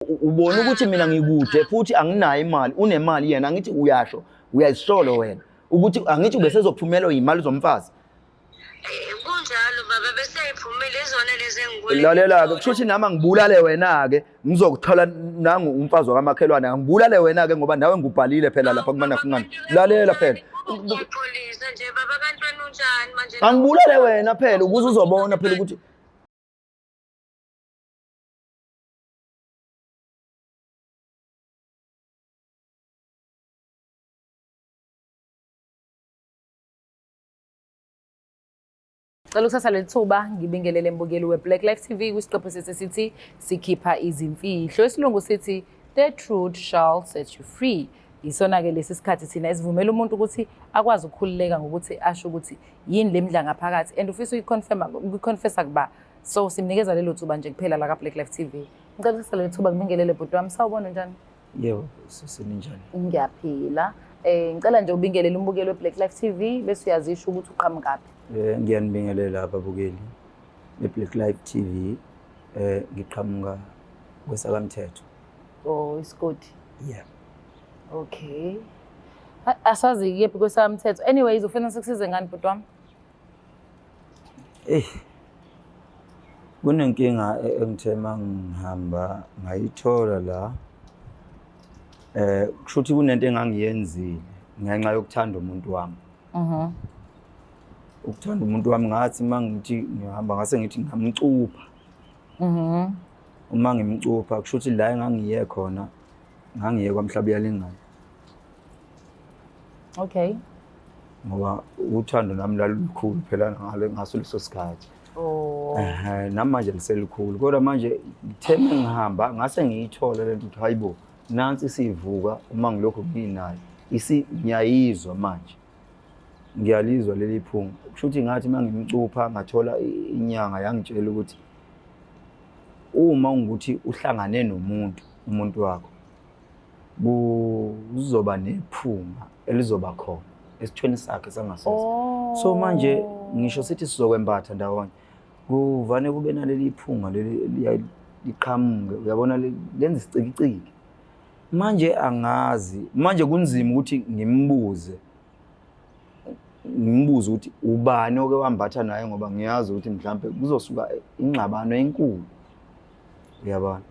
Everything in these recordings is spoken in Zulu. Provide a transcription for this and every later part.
Ubona ukuthi mina ngikude futhi anginayo imali, unemali yena. Angithi uyasho, uyazisolo wena ukuthi angithi ubesezophumelwa yimali zomfazi. Kunjalo baba, bese iphumile izona lezi engiboleka. Lalela-ke, kusho ukuthi nami angibulale wena-ke, ngizokuthola nangu umfazi wakamakhelwane, angibulale wena-ke ngoba nawe ngubhalile phela lapha kumana fungana. Lalela phela. Ngiyaxolisa nje baba, kanti wena unjani manje? Angibulale wena phela ukuze uzobona phela ukuthi Cela ukuthatha leli thuba ngibingelele mbukeli we-Black Life TV kwisiqephu sethu esithi sikhipha izimfihlo. Isilungu sithi the truth shall set you free. Yisona-ke lesi sikhathi thina esivumela umuntu ukuthi akwazi ukukhululeka ngokuthi asho ukuthi yini le mdla ngaphakathi and ufisa ukuyiconfessa kuba. So simnikeza lelo thuba nje kuphela la ka-Black Life TV. Ngicela ukuthatha leli thuba ngibingelele bhuti wami. Sawubona, unjani? Yebo, seninjani? Ngiyaphila. Ngicela nje ubingelele umbukeli we-Black Life TV bese uyazisho ukuthi uqhamukaphi. Ngiyanibingelela ababukeli be-Black Life TV. Ngiqhamuka kwesakamthetho. Oh, isigodi. Yeah. Okay. Asazi kephi kwesakamthetho. Anyways, ufuna sikusize ngani bhuti wami? Eh. Kunenkinga engithe mangihamba ngayithola la. Kusho ukuthi kunento engangiyenzile ngenxa yokuthanda umuntu wami. Ukuthanda umuntu wami, ngathi mangithi ngihamba ngase ngithi ngamcupha. Uma ngimcupha, kusho ukuthi la engangiye khona, ngangiye kwamhlaba uyalingana. Ngoba uthando nami lalukhulu phela ngale ngaso leso sikhathi. Oh. Namanje liselikhulu, kodwa manje ngithe mengihamba ngase ngiyithola lento ukuthi hayibo, nansi isivuka uma ngilokhu nginayo. Isi ngiyayizwa manje. Ngiyalizwa leli phunga. Kusho ukuthi ngathi uma ngimcupha ngathola inyanga yangitshela ukuthi uma ungukuthi uhlangane nomuntu, umuntu wakho, kuzoba nephunga elizoba khona esithweni sakhe sangasese. So manje ngisho sithi sizokwembatha ndawonye, kuvane kube naleli phunga leli liqhamuke, uyabona, lenza isicikiciki. Manje angazi, manje kunzima ukuthi ngimbuze ukuthi ubani oke wambatha naye, ngoba ngiyazi ukuthi mhlambe kuzosuka ingxabano enkulu, uyabona.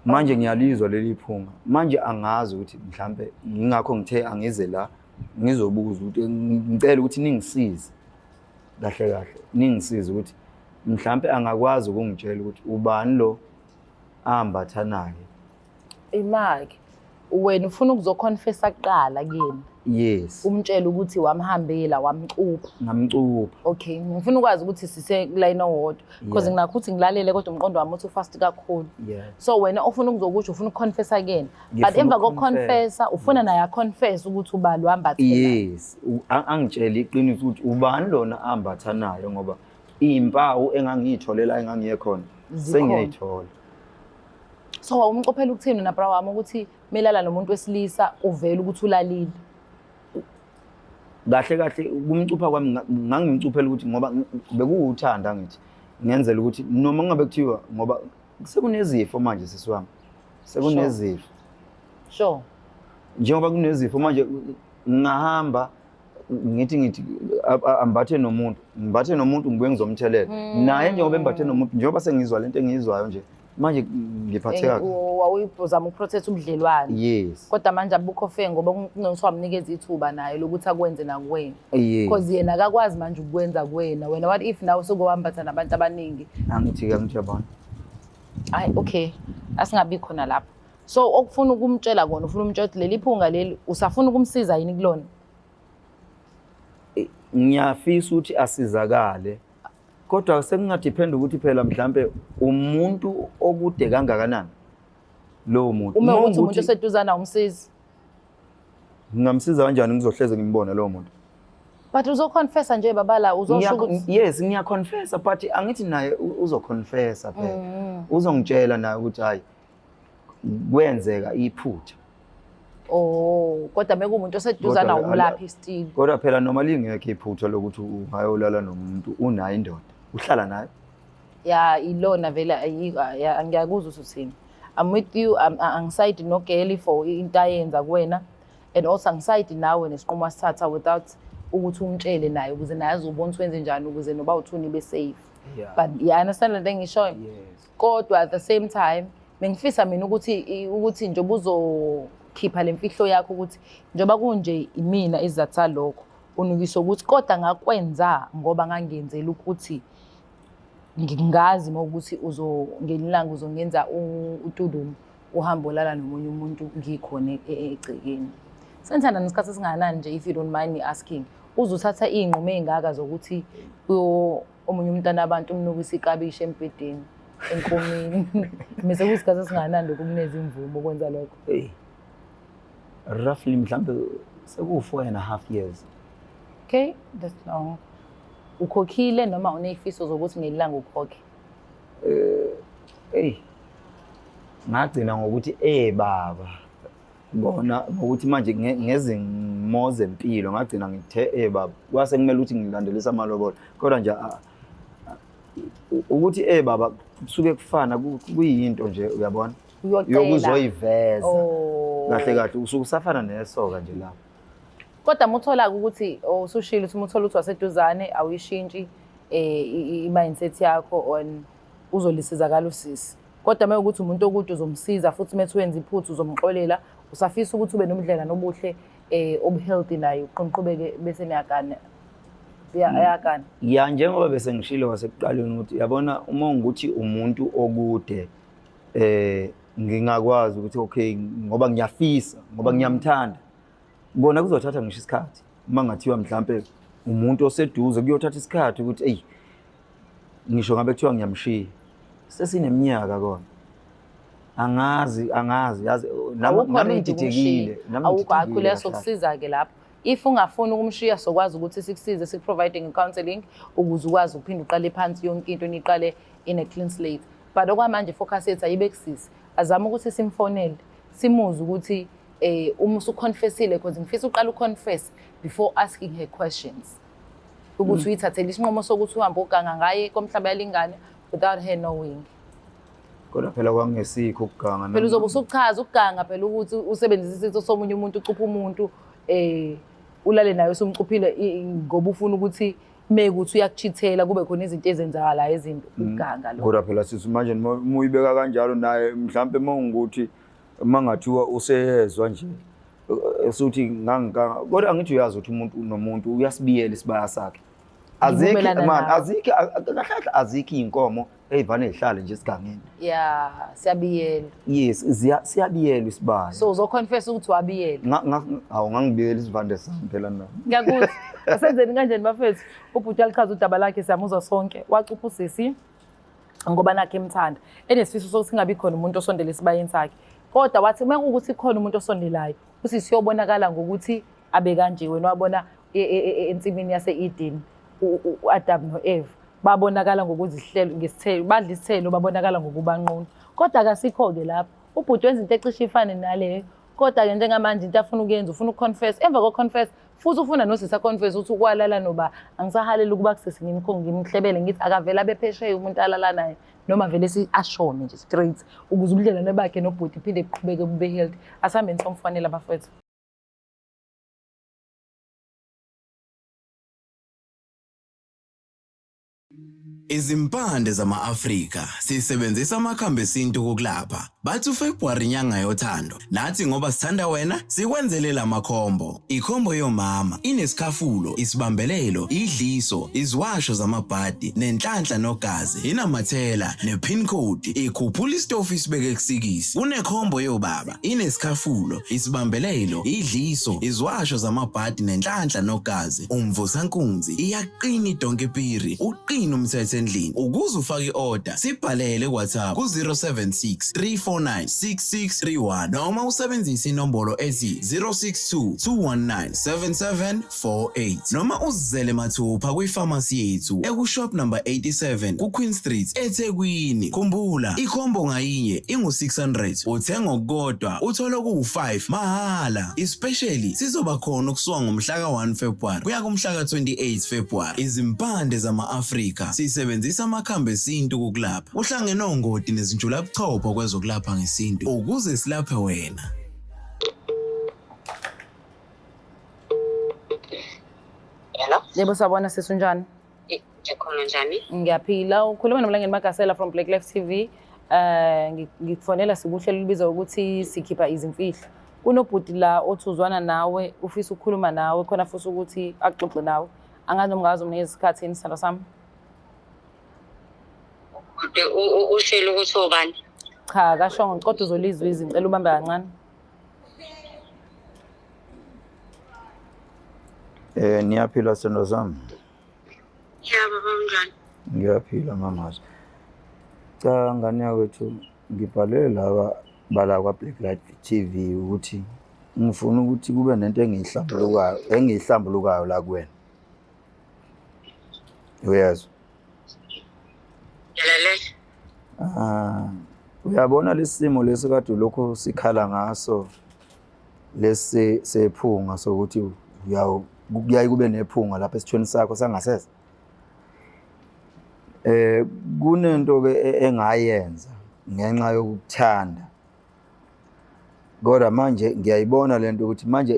Manje ngiyalizwa leli phunga, manje angazi ukuthi mhlambe, ngingakho ngithe angize la ngizobuza ukuthi ngicela ukuthi ningisize kahle kahle, ningisize ukuthi mhlambe angakwazi ukungitshela ukuthi ubani lo ambatha naye. Imake wena ufuna ukuzoconfessa kuqala kuyena? Yes. Umtshela ukuthi wamhambela wamcupha? Ngamcupha. Okay, ngifuna ukwazi ukuthi sise kulayini owodwa because nginakho ukuthi ngilalele kodwa umqondo wami uthi fast kakhulu. So wena ufuna ukuzokusho, ufuna ukuconfessa kuyena, but Ngifuna emva ukuconfessa. kokuconfessa ufuna naye aconfess ukuthi ubani wambathela. Yes, angitshele iqiniso ukuthi ubani lona ambatha nayo, ngoba iy'mpawu engangiyitholela engangiye khona Zikhona. sengiyayithola. So wawumcophela ukuthini na bra wami, ukuthi melala nomuntu wesilisa uvela ukuthi ulalile? Kahle kahle kumcupha kwami ngangimcuphela ukuthi ngoba bekuwuthanda, ngithi ngenzela ukuthi noma kungabe kuthiwa, ngoba sekunezifo manje sisi wami, sekunezifo. Njengoba kunezifo manje, ngingahamba ngithi ambathe nomuntu, ngimbathe nomuntu, ngibuye ngizomthelela naye njengoba embathe nomuntu, njengoba sengizwa lento engiyizwayo nje manje, ngiphatheka kabi. Wawuzama ukuprotect ubudlelwane. Yes. Kodwa manje abukho fair ngoba kunokuthi wamnikeza ithuba naye lokuthi akwenze nakuwena. Yes. Because yena akakwazi manje ukukwenza kuwena. Wena what if nawe sokowambatha nabantu abaningi? Angithi-ke, angithi yabona. Hayi, okay. Asingabi khona lapho. So okufuna ukumtshela kona, ufuna umtshela ukuthi leli phunga leli usafuna ukumsiza yini kulona? Ngiyafisa ukuthi asizakale, kodwa sekungadepend ukuthi phela mhlambe umuntu okude kangakanani lowo muntu. Uma Uma ukuthi umuntu ungukuthi oseduzane awumsizi. Ngingamsiza kanjani ngizohleze ngimbone lowo muntu? But uzoconfessa nje babala, uzosho ukuthi Yes, ngiyaconfessa, but angithi naye uzoconfessa phela. Uzongitshela naye ukuthi hayi, kwenzeka iphutha. Oh, kodwa mekuwumuntu oseduzane Kodwa awumlaphi still. Kodwa phela noma lingekho iphutha lokuthi ungayolala nomuntu unayo indoda, uhlala naye. Ya, ilona vele ayikho, ya, ngiyakuzwa ukuthi uthini. I'm with you. Angisayidi nogeli for into ayenza kuwena, and also angisayidi nawe nesinqumo asithatha without ukuthi umtshele naye, ukuze naye azobona ukuthi wenze njani ukuze noba uthuni be safe. But yeah, I understand lento engishoyo. Yes. Kodwa at the same time bengifisa mina ukuthi njengoba uzokhipha le mfihlo yakho, ukuthi njengoba kunje imina isizathu salokho unukiswa ukuthi kodwa ngakwenza ngoba ngangenzela ukuthi ngingazi uma ukuthi ngelinye ilanga uzongenza utulumu uhambe olala nomunye umuntu ngikhona egcekeni. Senithanda nesikhathi esingakanani nje, if you don't mind me asking, uzuthatha iy'nqumo ey'ngaka zokuthi omunye umntana abantu umnukise ikabishi embhedeni enkomeni, bese kuyisikhathi esingakanani lokhu kuneza imvumo ukwenza lokho? Hey. Roughly mhlambe seku 4.5 years. Okay, that's long. Ukhokhile noma uney'fiso zokuthi ngelanga ukhokhe? Hey. Ngagcina ngokuthi baba bona ngokuthi manje ngezimo zempilo ngagcina ngithe baba kwase kumele ukuthi ngilandelise amalobolo, kodwa nje ukuthi baba kusuke kufana kuyinto nje, uyabona, yokuzoyiveza kahle kahle usuke usafana nesoka nje lapho. Kodwa muthola ukuthi usushilo ukuthi muthola ukuthi waseduzane awuyishintshi i-mindset yakho on uzolisizakala usisi, kodwa uma ukuthi umuntu okude uzomsiza futhi methi wenza iphutha uzomxolela, usafisa ukuthi ube nomdlelwane obuhle obu-healthy naye uqhubeke bese niyagana ayagana. Ya, njengoba bese ngishilo wasekuqaleni ukuthi yabona uma ngukuthi umuntu okude ngingakwazi ukuthi okay ngoba ngiyafisa ngoba ngiyamthanda, kona kuzothatha ngisho isikhathi. Uma ngathiwa mhlambe umuntu oseduze kuyothatha isikhathi ukuthi ey ngisho ngabe kuthiwa ngiyamshiya sesineminyaka kona angazi yazi nami ngididekile, nami awukho akho sokusiza ke lapho. If ungafuni ukumshiya sokwazi ukuthi sikusize, sikuprovide nge-counseling ukuze ukwazi ukuphinda uqale phansi yonke into niqale in a clean slate. But okwamanje focus yethu ayibe kusisi, azame ukuthi simfonele simuze ukuthi uma usuconfessile, because ngifisa uqala uconfess before asking her questions ukuthi uyithathele isinqumo sokuthi uhambe uganga ngaye komhlaba yalingane without her knowing. Kodwa phela kwangesikho ukuganga. Phela uzobe usuchaza ukuganga phela ukuthi usebenzisa isitho somunye umuntu, ucupha umuntu ulale naye usumcuphile ngoba ufuna ukuthi mekuthi uyakuchithela kube khona izinto ezenzakalayo ezimbi, ukuganga lokho. Kodwa phela sisi manje uma uyibeka kanjalo naye mhlambe uma ungukuthi mangathiwa useyezwa nje esuthi ngangikanga, kodwa angithi uyazi ukuthi umuntu nomuntu uyasibiyela isibaya sakhe. Azikho man, azikho kahle, azikho inkomo eyivane ihlale nje esigangeni. Yeah, siyabiyela. Yes, siyabiyela isibaya. So uzoconfess ukuthi wabiyela. Awu ngangibiyela isivande sami phela mina. Ngiyakuzwa. Asenzeni kanjani bafethu? Ubhuti alichaza udaba lakhe siyamuzwa sonke. Wacupha usisi ngoba nakhe emthanda. Enesifiso sokuthi singabi khona umuntu osondela esibayeni sakhe. Kodwa wathi uma kuwukuthi khona umuntu osondelayo, usisi uyobonakala ngokuthi abe kanje. Wena wabona ensimini yase-Eden u-Adam no-Eve babonakala ngokuzihlela ngesithelo, badla isithelo babonakala ngokubanqunu. Kodwa akasikho-ke lapho, ubhuti wenza into ecishe ifane naleyo. Kodwa-ke njengamanje into afuna ukuyenza ufuna ukuconfess, emva koconfess futhi ufuna nosisi aconfess ukuthi ukwalala noba angisahaleli ukuba kusisi ngimhlebele ngithi akavele abe phesheya umuntu alala naye noma vele ashone nje straight ukuze ubudlelwane bakhe nobhuti phinde buqhubeke bube healthy. Asihambeni somfonela bafethu. Izimpande zama-Afrika sisebenzisa amakhambi esintu ukulapha. Bathi uFebruary inyanga yothando. Nathi ngoba sithanda wena sikwenzele lamakhombo. Ikhombo yomama inesikhafulo, isibambelelo, idliso, iziwasho zamabhadi, nenhlanhla nogazi, inamathela nepin code, ikhuphula isitofu isibeke kusikisi. Kunekhombo yobaba inesikhafulo, isibambelelo, idliso, iziwasho zamabhadi nenhlanhla nogazi. Umvusankunzi iyaqina idonke piri, uqina umthetho endlini. Ukuze ufake iorder sibhalele ku WhatsApp ku 076 349 6631 noma usebenzise inombolo ethi 062 219 7748 noma uzizele mathupha kwifamasi yethu ekushop number 87 ku-Queen Street eThekwini. Khumbula ikhombo ngayinye ingu-600, uthenga okukodwa uthola okuwu-5 mahhala. Especially sizoba khona ukusuka ngomhla ka-1 February kuya kumhla ka-28 February. Izimpande zama-Afrika sisebenzisa sisebenzisa amakhambi esintu ukukulapha. Uhlangene ongoti nezinjulabuchopho kwezokulapha ngesintu ukuze silaphe wena. Hello? Yebo sawubona sisi unjani? Ngikhona njani? Ngiyaphila. Ukhuluma noMlangeni Magasela from Black Life TV. Ngikufonela sikuhlelo olubizwa ukuthi sikhipha izimfihlo. Kunobhuti la othi uzwana nawe, ufisa ukukhuluma nawe, khona futhi ukuthi axoxe nawe. Angazi noma ungazi umnikeza isikhathi yini sithandwa sami? Ubhuti ushilo ukuthi ubani? Cha, akashongo, kodwa uzolizwa izwi, ngicela ubambe kancane. Niyaphila sithandwa sami? Ya baba unjani? Ngiyaphila mamazi. Cha ngane yakwethu ngibhalele laba bala kwa Black Light TV ukuthi ngifuna ukuthi kube nento engiyihlambulukayo engiyihlambulukayo la kuwena. Uyezwa? Ngilalela. Ah, uyabona lesimo lesi kade lokho sikhala ngaso lesi sephunga sokuthi uyaw kuyaye kube nephunga lapha esithweni sakho sangasese. Kunento ke engayenza ngenxa yokukuthanda. Kodwa manje ngiyayibona lento ukuthi manje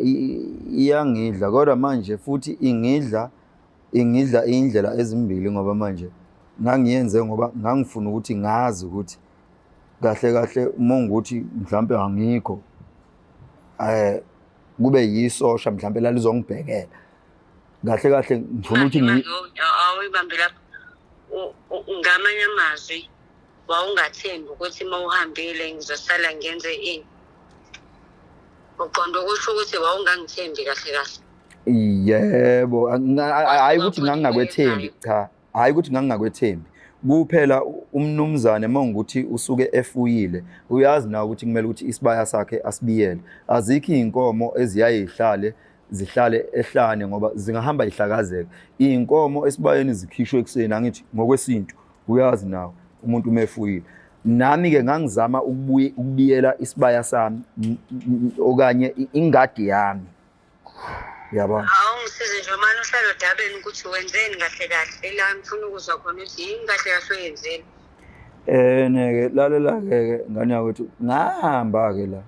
iyangidla kodwa manje futhi ingidla ingidla indlela ezimbili ngoba manje ngangiyenze ngoba ngangifuna ukuthi ngazi ukuthi kahle kahle uma ngukuthi mhlambe angikho kube yisosha mhlambe lalizongibhekela kahle kahle ngifuna ukuthi awuyibambe lapho. Ngamanye amazwi wawungathembi ukuthi uma uhambile ngizosala ngenze ini. Uqonda ukusho ukuthi wawungangithembi kahle kahle. Yebo, hhayi ukuthi ngangingakwethembi, cha, hhayi ukuthi ngangingakwethembi. Kuphela umnumzane uma ngukuthi usuke efuyile, uyazi nawe ukuthi kumele ukuthi isibaya sakhe asibiyele. Azikho iy'nkomo eziyaye zihlale zihlale ehlane ngoba zingahamba ihlakazeka. Iy'nkomo esibayeni zikhishwe ekuseni, angithi ngokwesintu uyazi nawe umuntu uma efuyile. Nami-ke ngangizama ukubiyela isibaya sami okanye ingadi yami. Uyabona? Awungisize nje manje uhlala odabeni ukuthi wenzeni kahle kahle la ngifuna ukuzwa khona ukuthi yini kahle kahle oyenzeni. Neke lalela ke ngane yakwethu ngahamba ke la.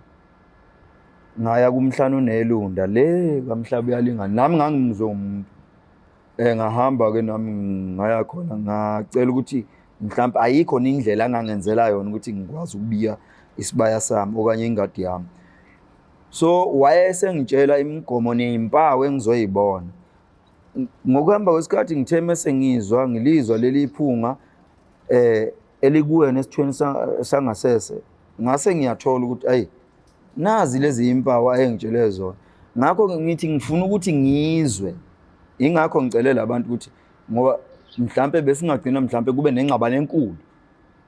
Ngaya kumhlanu nelunda le kamhlaba uyalingana. Nami ngangimuzwe umuntu. Ngahamba ke nami ngaya khona ngacela ukuthi mhlawumbe ayikho indlela angangenzela yona ukuthi ngikwazi ukubiya isibaya sami okanye ingadi yami. So wayesengitshela imigomo neyimpawu engizoyibona. Ngokuhamba kwesikhathi ngithe mese ngizwa ngilizwa leli phunga elikuwena esithweni sangasese ngase ngiyathola ukuthi ayi nazi lezi impawu ayengitshele zona. Ngakho ngithi ngifuna ukuthi ngizwe, ingakho ngicelela abantu ukuthi ngoba mhlambe besingagcina mhlambe kube nengxabano enkulu,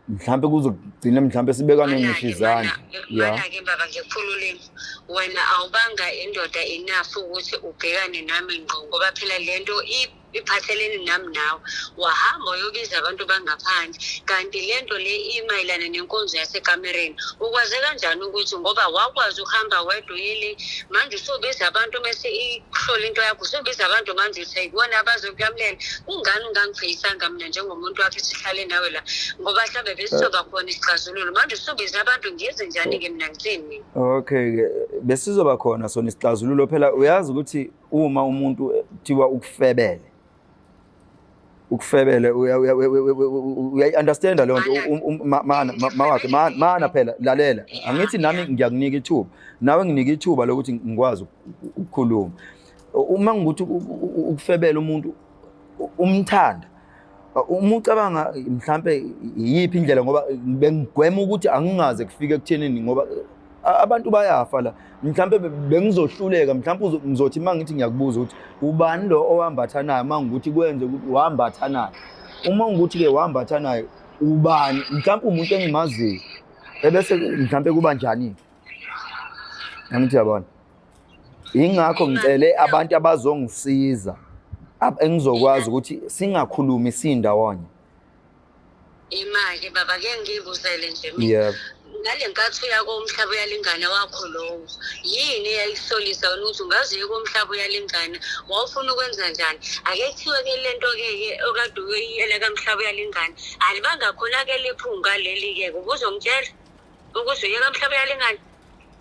mhlambe kuzogcina mhlambe sibekane ngisho izandla. Ya mana-ke baba ngikukhululeni, wena awubanga indoda enough ukuthi ubhekane nami ngqo ngoba phela lento iphathelene nami nawe. Wahamba uyobiza abantu bangaphandle kanti lento le imayelana nenkonzo yasekamereni. Ukwaze kanjani ukuthi ngoba wakwazi ukuhamba wedwa uyele manje usubiza abantu mese ikuhlola into yakho usubiza abantu manje uthi ayikubona abazokuyamulela. Kungani ungangifeyisanga mina njengomuntu wakhe sihlale nawe la ngoba mhlawumbe besizoba khona isixazululo. Manje usubiza abantu ngiyenze njani-ke mina ngithini mina? Okay ke besizoba khona sona isixazululo phela. Uyazi ukuthi uma umuntu kuthiwa ukufebele ukufebele uyayi-understanda leyo nto. Mana mawakhe mana phela lalela, angithi nami ngiyakunika ithuba nawe nginika ithuba lokuthi ngikwazi ukukhuluma. Uma ngikuthi ukufebela umuntu umthanda, uma ucabanga mhlambe iyiphi indlela, ngoba bengigwema ukuthi angingaze kufike ekuthenini ngoba abantu bayafa la, mhlambe bengizohluleka, mhlambe ngizothi uma ngithi ngiyakubuza ukuthi ubani lo owambatha naye, uma ngikuthi kwenze ukuthi wambatha naye, uma ngikuthi-ke wambatha naye ubani, mhlambe umuntu engimaziyo, ebese mhlambe kuba njani-ke? Angithi uyabona, ingakho ngicele abantu abazongisiza engizokwazi ukuthi singakhulumi sindawonye. Imali baba ke ngibuzele nje mina. Yebo. Ngale nkathi uya komhlaba uyalingana wakho lowo, yini eyayisolisa wena ukuthi ungaze uye komhlaba uyalingana? Wawufuna ukwenza njani? Ake kuthiwe-ke le nto-ke ke okade uyiyela kamhlaba uyalingana, alibanga khona-ke liphunga leli-ke, ubuzongitshela ukuthi uye kamhlaba uyalingana?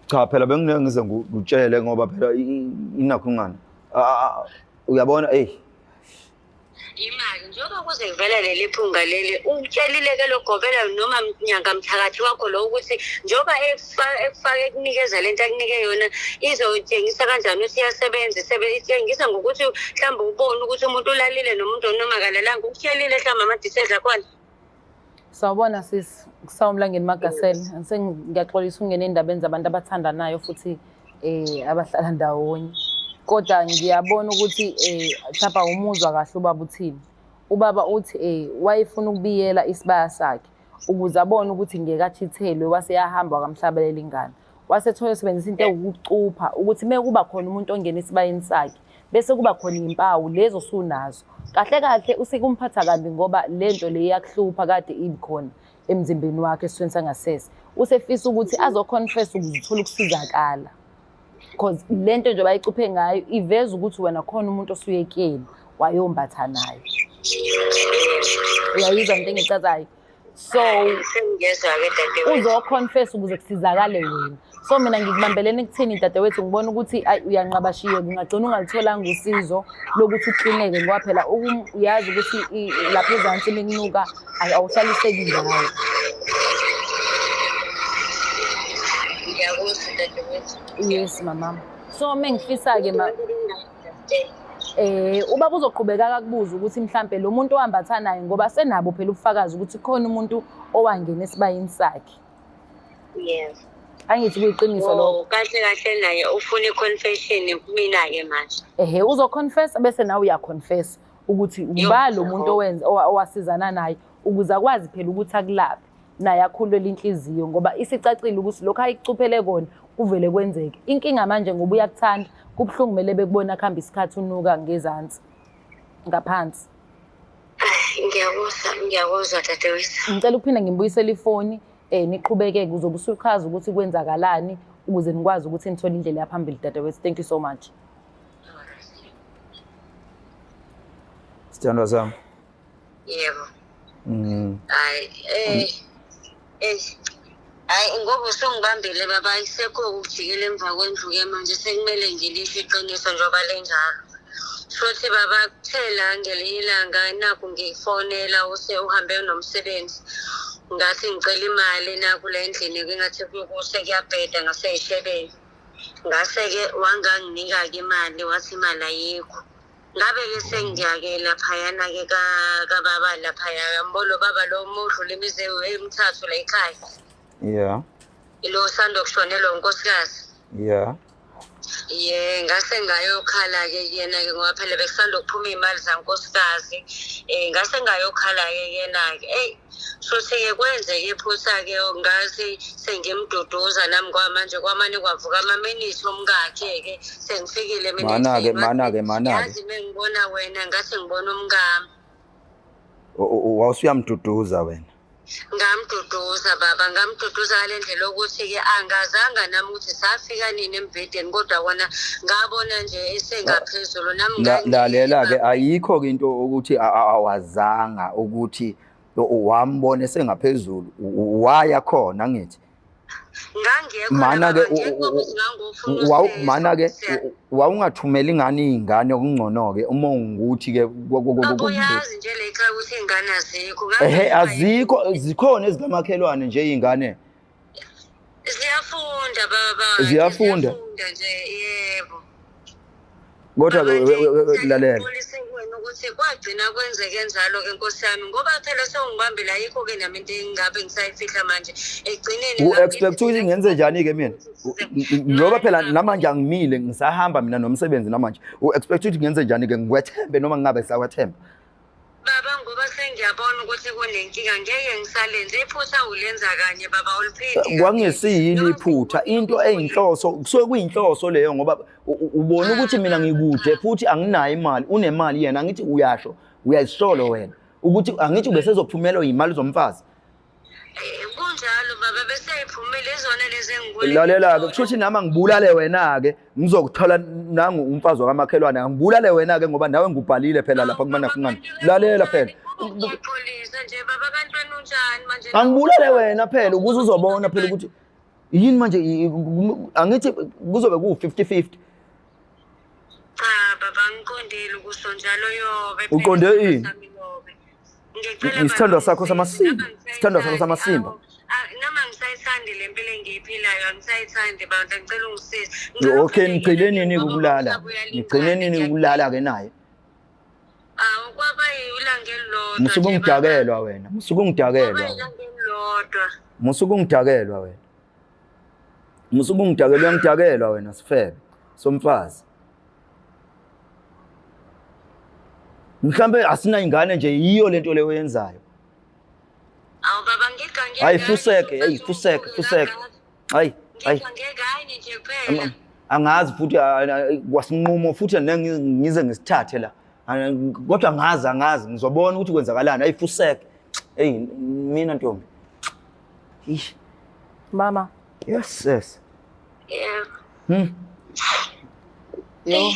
Cha phela bengingeke ngize ngikutshele ngoba phela inakho ingane. Uyabona eyi. Imali njengoba kuze kuvela leli phunga leli, ukutshelile-ke lo gobela noma nyanga mthakathi wakho lo ukuthi njengoba ekufaka ekunikeza lento akunike yona izotshengisa kanjani ukuthi iyasebenza, itshengisa ngokuthi mhlawumbe ubone ukuthi umuntu ulalile nomuntu noma akalalanga. Ukutshelile mhlawumbe ama-details akhona. Sawubona sis, kusawumlangeni Magasela. Sengiyaxolisa ukungena endabeni zabantu abathandanayo futhi abahlala ndawonye. Kodwa ngiyabona ukuthi mhlawumbe awumuzwa kahle ubaba uthini. Ubaba uthi wayefuna ukubiyela isibaya sakhe ukuze abone ukuthi ngeke achithelwe, wase yahamba wakamhlabelela ingane. Wasethola esebenzisa into ewukucupha ukuthi uma kuba khona umuntu ongena esibayeni sakhe bese kuba khona iy'mpawu lezo osunazo. Kahle kahle usike umphatha kabi ngoba le nto le iyakuhlupha kade ibikhona emzimbeni wakhe esithweni sangasese. Usefisa ukuthi azoconfess ukuze uthole ukusizakala. Because le nto nje bayicuphe ngayo iveza ukuthi wena khona umuntu osuyekile wayombatha naye. Uyayizwa into engicazayo? So sengiyezwa-ke dadewethu. Uzoconfess ukuze kusizakale wena. So mina ngikubambelene ekutheni dadewethu, ngibona ukuthi ayi uyanqabashiyeka, ungagcina ungalitholanga usizo lokuthi uklineke ngoba phela uyazi ukuthi lapha ezansi mikunuka awuhlaliseki ndawo. Ngiyakuzwa dadewethu. Yes mama. So mengifisa-ke ma ubaba uzoqhubeka akakubuza ukuthi mhlambe lo muntu owambatha naye ngoba senabo phela ubufakazi ukuthi khona umuntu owangena esibayeni sakhe. Yes. Angithi kuyiqiniso lokho. Oh, kahle kahle naye ufuna i-confession kumina-ke manje. Ehhe, uzoconfess bese nawe uyaconfess ukuthi uba lo muntu owenza owasizana naye ukuze akwazi phela ukuthi akulaphe naye akhulule inhliziyo ngoba isicacile ukuthi lokho ayicuphele kona kuvele kwenzeke. Inkinga manje ngoba uyakuthanda, kubuhlungu kumele bekubona kuhamba isikhathi unuka ngezansi ngaphansi. Ngiyakuzwa, ngiyakuzwa dadewethu. Ngicela ukuphinda ngimbuyisele ifoni niqhubeke uzobe usuchaza ukuthi kwenzakalani ukuze nikwazi ukuthi nithole indlela yaphambili dadewethu. Thank you so much. Sithandwa sami. Yebo. Hayi hayi ngoba usungibambile baba, ayisekho ukujikela emva kwendlu ke manje, sekumele ngilisho iqiniso njengoba lenjalo. Futhi baba kuthela ngelinye ilanga nakhu ngifonela use uhambe nomsebenzi. Ngathi ngicela imali nakhu la endlini ngingathi kuse kuyabheda ngaseyishebeni. Ngase-ke wanganginika-ke imali wathi imali ayikho. Ngabe-ke sengiya-ke laphayana-ke kababa laphaya, ngambona ubaba lo umudlula imizi emithathu la ekhaya. Yeah. Lo osanda kushonelwa unkosikazi. Yeah. Ye, ngase ngayokhala-ke kuyena-ke ngoba phela bekusanda kuphuma iy'mali zankosikazi. Ngase ngayokhala-ke kuyena-ke. Eyi, futhi-ke kwenzeka iphutha-ke ngathi sengimduduza nami kwamanje kwamane kwavuka amaminithi omkakhe-ke sengifikile mina Mana-ke, endlini. mana-ke, mana-ke. Yazi mengibona wena ngathi ngibona umkami. Wawusuyamduduza wena. Ngamduduza baba, ngamduduza ngale ndlela yokuthi-ke angazanga nami ukuthi safika nini embhedeni, kodwa wona ngabona nje esengaphezulu nami Lalela-ke, ayikho-ke into ukuthi awazanga ukuthi wambona esengaphezulu, waya khona angithi. Ngangekho Mana-ke baba, ngekho ukuthi ngangofuna usizo, mana-ke siya- wawungathumeli ingane iy'ngane okungcono-ke uma ungukuthi-ke Baba, uyazi nje le ekhaya ukuthi iy'ngane azikho. Ehhe, azikho, zikhona ezikamakhelwane nje iy'ngane. Ziyafunda baba. Ziyafunda? Ziyafunda nje, yebo. Kodwa Baba, nje, lalela. ngixolise kuwena ukuthi kwagcina kwenzeke njalo-ke nkosi yami, ngoba phela sewungibambile, ayikho-ke nami into engingabe ngisayifihla manje. Ekugcineni U-expect ukuthi ngenze njani-ke mina? Ngoba phela namanje angimile, ngisahamba mina nomsebenzi namanje. U-expect ukuthi ngenze njani-ke, ngikwethembe noma ngingabe ngisakwethemba? Baba, ngoba sengiyabona ukuthi kunenkinga, ngeke ngisalenze iphutha. Ulenza kanye baba, uliphindi. Kwangesiyini iphutha, into eyinhloso kusuke kuyinhloso leyo, ngoba ubona ukuthi mina ngikude futhi anginayo imali, unemali yena. Angithi uyasho, uyazisolo wena ukuthi angithi ubesezophumelwa imali zomfazi. Kunjalo. baba beseyiphumile izona lezi engibulele. Lalela-ke, kusho ukuthi nami angibulale wena-ke, ngizokuthola nangu umfazi wakamakhelwane, angibulale wena-ke ngoba nawe ngubhalile phela lapha kumana fungana. Lalela phela. Ngiyaxolisa nje baba abantwana unjani manje? Angibulale wena phela ukuze uzobona phela ukuthi yini manje angithi kuzobe ku-50-50. Cha baba ngiqondile ukusho njalo yobe. Uqonde ini? Ngicela Isithandwa baba sakho ungisize, samasimba. noma Isithandwa sakho ngisayithandi, samasimba. awu, ah, noma ngisayithandi le mpilo engiyiphilayo angisayithandi bandla ngicela ungisize. Ngicela Okay, uphinde nigcine ngilale nini ngoba ukulala? usabuya Nigcine lingane, nini ukulala ke naye? Awu kwaba ilanga elilodwa. Musuke nje, baba. ungidakelwa wena. Musuke ungidakelwa. Kwaba wena. ilanga elilodwa. Musuke ungidakelwa wena. Musuke ungidakelwa uyangidakelwa wena sifebe somfazi. Mhlambe asina ingane nje yiyo lento leyo oyenzayo. Awu baba ngigange. Hayi fuseke, hey fuseke, fuseke. Hayi, hayi. Ngigange kanye nje kuphela. Angazi futhi kwasinqumo futhi ngize ngisithathe la. Kodwa angazi angazi ngizobona ukuthi kwenzakalani. Hayi fuseke. Hey mina ntombi. Ish. Mama. Yes, yes. Yeah. Yo.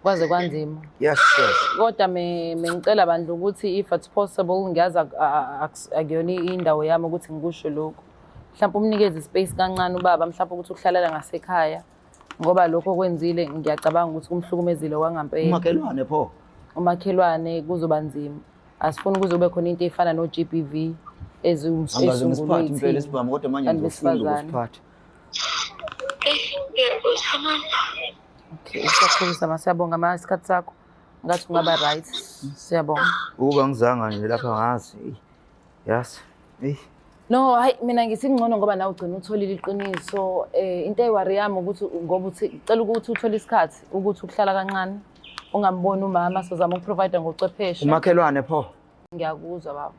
Kwaze kwanzima. Yes, yes. Kodwa me mengicela bandla ukuthi if it's possible ngiyazi akuyona indawo yami ukuthi ngikusho lokhu. Mhlawumbe umnikeze ispace kancane ubaba mhlawumbe ukuthi ukuhlalela ngasekhaya ngoba lokho okwenzile ngiyacabanga ukuthi kumhlukumezile kwangampela. Umakhelwane pho. Umakhelwane kuzoba nzima. Asifuni kuze kube khona into efana no-GBV Angaze ngisiphathe impela isibhamu kodwa manje Abantu ngizofunda besifazane. ukusiphatha. Ngiyakuzwa mama. Okay, siyaqhubisa ma siyabonga ma isikhathi sakho. Ngathi ungaba right. Siyabonga. Ukuba ngizanga nje lapha ngazi. Eyi, Yazi. Eyi. No, hayi mina ngithi ngcono ngoba nawe ugcina utholile iqiniso. Into eyiwari yami ukuthi ngoba uthi cela ukuthi uthole isikhathi ukuthi ukuhlala kancane ungamboni umama sizama ukuprovide ngochwepheshe. Umakhelwane pho. Ngiyakuzwa baba.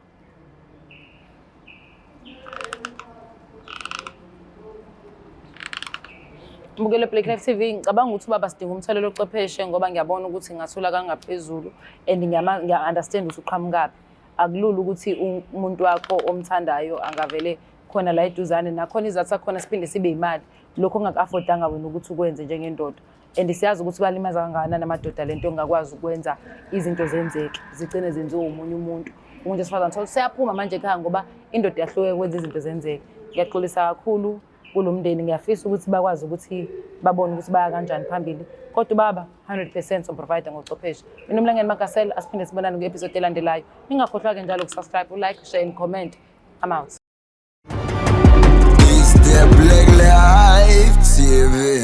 Mbukelo Black Life TV ngicabanga ukuthi ubaba sidinga umthelelo ochwepheshe ngoba ngiyabona ukuthi ngathula kangaphezulu and ngiya-understand ukuthi uqhamukaphi. Akulula ukuthi umuntu wakho omthandayo angavele khona la eduzane nakhona izathu sakhona siphinde sibe imali lokho ongaku-affordanga wena ukuthi ukwenze njengendoda. And siyazi ukuthi balimaza kangakanani amadoda lento ongakwazi ukwenza izinto zenzeke zigcine zenziwe omunye umuntu. Umuntu wesifazane thola seyaphuma manje ekhaya ngoba indoda yahluke kwenza izinto zenzeke. Ngiyaxolisa kakhulu kulo mndeni, ngiyafisa ukuthi bakwazi ukuthi babone ukuthi baya kanjani phambili. Kodwa ubaba 100% umprovide ngochwepheshe. Mina uMlangeni Magasela, asiphinde sibonane kwi-episode elandelayo. Ningakhohlwa-ke njalo ukusubscribe, ulike, share and comment. I'm out. It's the Black Life TV.